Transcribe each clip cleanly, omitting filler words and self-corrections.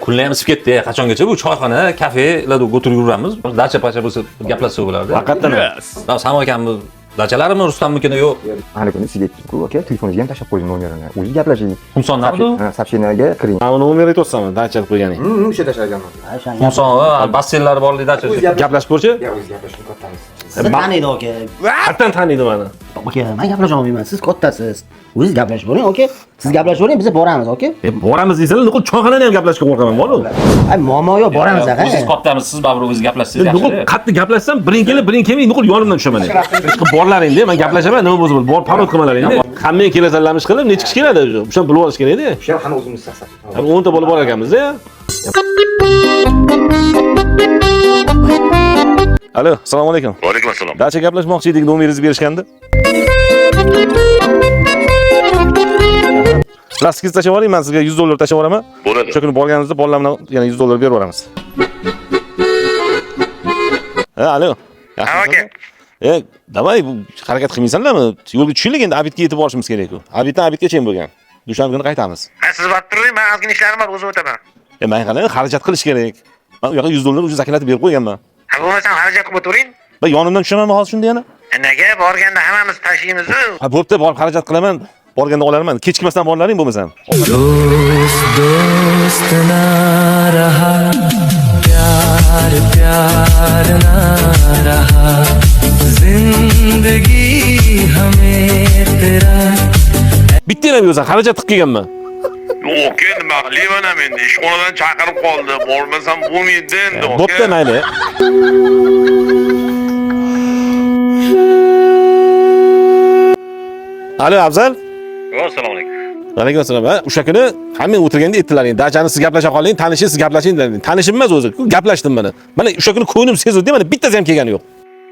Kunlar ham isib ketdi. Qachongacha bu choyxona, kafelarda o'tirib yuramiz. Dacha pacha bo'lsa gaplashsa bo'lardi. Haqiqatdan. Samo akamni dachalarimi, Rustamnikini yo'q. Ana kuni sizga aytdim-ku, aka, telefoningizga ham tashlab qo'ydim nomerini. O'zi gaplashing. Xumsondanmidi u? Ha, сообщение ga kiring. Mana nomer aytyapsanmi, dacha deb qo'yganing. O'sha tashlaganman. Xumson, basseynlari borli dacha. Gaplashib ko'rchi. Ya o'zi gaplashing, kattamiz. Sizni taniydi aka. Qatdan taniydi meni. Aka, men gaplasha olmayman. Siz kattasiz. O'zingiz gaplashib boring, aka. Siz gaplashib boring, biz boramiz, aka. Boramiz deysanlar, nuqul choyxonani ham gaplashishga qo'rqaman, bor-ku. Ay, muammo yo'q, boramiz aka. O'zingiz kattamiz, siz baribir o'zingiz gaplashsangiz Nuqul yaxshi. qattiq gaplashsam, biring kelib, biring kelmay, nuqul yonimdan tushaman. Chiqib borlaring-da, men gaplashaman, nima bo'lsa bo'ldi, bor parod qilmalaring-da. Hamma kelasanlarmish qilib, necha kishi keladi? O'shani bilib olish kerak-da. O'sha ham o'zimiz saqlab. 10 ta bola bor ekanmiz-da. Alo, assalomu alaykum. Va alaykum assalom. Dacha gaplashmoqchi edik, nomeringizni berishgandi. Plastik tashlab oling, men sizga $100 tashlab yuboraman. Bo'ladi. O'sha kuni borganimizda bolalar bilan yana $100 berib yuboramiz. Ha, alo. Ha, aka. Давай, bu harakat qilmaysanlarmi? Yo'lga tushaylik endi, abidga yetib borishimiz kerak-ku. Abiddan abidgacha bo'lgan. Dushanba kuni qaytamiz. Ha, siz borib turing, men ozgina ishlarim bor, o'zim o'taman. Men qani xarajat qilish kerak. Men u yoqqa $100 уже zaklatib berib qo'yganman. Ha, bo'lmasam xarajat qilib o'tiring. Va yonimdan tushamanmi hozir shunda yana? Nega borganda hammamiz tashiymiz-ku. Ha, bo'pti, borib xarajat qilaman. Borganda olarman. Kechikmasdan borlaring bo'lmasam. दोस्त दोस्त ना रहा प्यार प्यार ना रहा जिंदगी हमें तेरा Bitta ham yo'qsan, xarajat qilib kelganman. Yo'q, aka, nima qilayman ham endi? Ishxonadan chaqirib qoldi. Bormasam bo'lmaydi endi, aka. Bo'pti, mayli. Alo, Afzal. Assalomu alaykum. Alaykum assalom. Ha, o'sha kuni hamma o'tirganda aytdilaring, dachani siz gaplasha qoling, tanishingiz siz gaplashing deding. Tanishim emas o'zi, gaplashdim mana. Mana o'sha kuni ko'nglim sezuvdi, mana bittasi ham kelgani yo'q.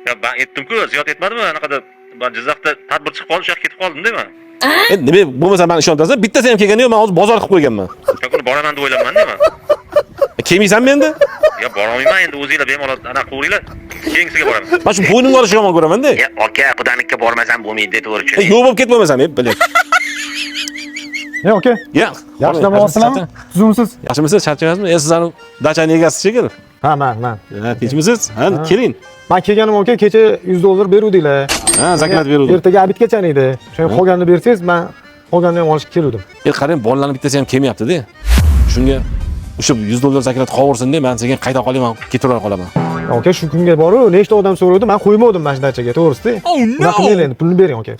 Ya, men aytdim-ku, ziyod etmadimi? Anaqada ben Jizzaxda tadbir chiqib qoldi, o'sha yoqqa ketib qoldim, deyman. Nima bo'lmasa meni ishontirsan, bittasi ham kelgani yo'q, men hozir bozor qilib qo'yganman. O'sha kuni boraman deb o'ylayman, deyman. Kelmaysanmi endi? Ya, borolmayman endi, o'zinglar bemalol anaqa qilaveringlar. Keyingisiga boraman. Men shu bo'ynimga olishni yomon ko'raman-da. Ya, aka, qudanikiga bormasam bo'lmaydi, to'g'ri tushunding. Yo'q bo'lib ket bo'lmasam, biling. Ya, aka. Ya, Yaxshi dam olasizlarmi? Tuzumsiz? Yaxshimisiz? Charchamayapsizmi? Sizlarni dachani egasi shekilli. Ha, men. Ha, tinchmisiz? Ha, keling. Men kelganim aka, kecha $100 beruvdinglar. Ha, zaklat beruvdim. Ertaga abidgacha edi. O'sha qolganini bersangiz, men qolganini ham olishga keluvdim. Qarang, bolalarning bittasi ham kelmayapti-da. Shunga o'sha $100 zaklat qolursin deb, men sekin qayta qolayman, ketaverib qolaman. Aka, shu kunga borib, nechta odam so'ravdi, men qo'ymadim mana shu dachaga, to'g'risi-da. Unaqa qilmanglar endi, pulni bering aka.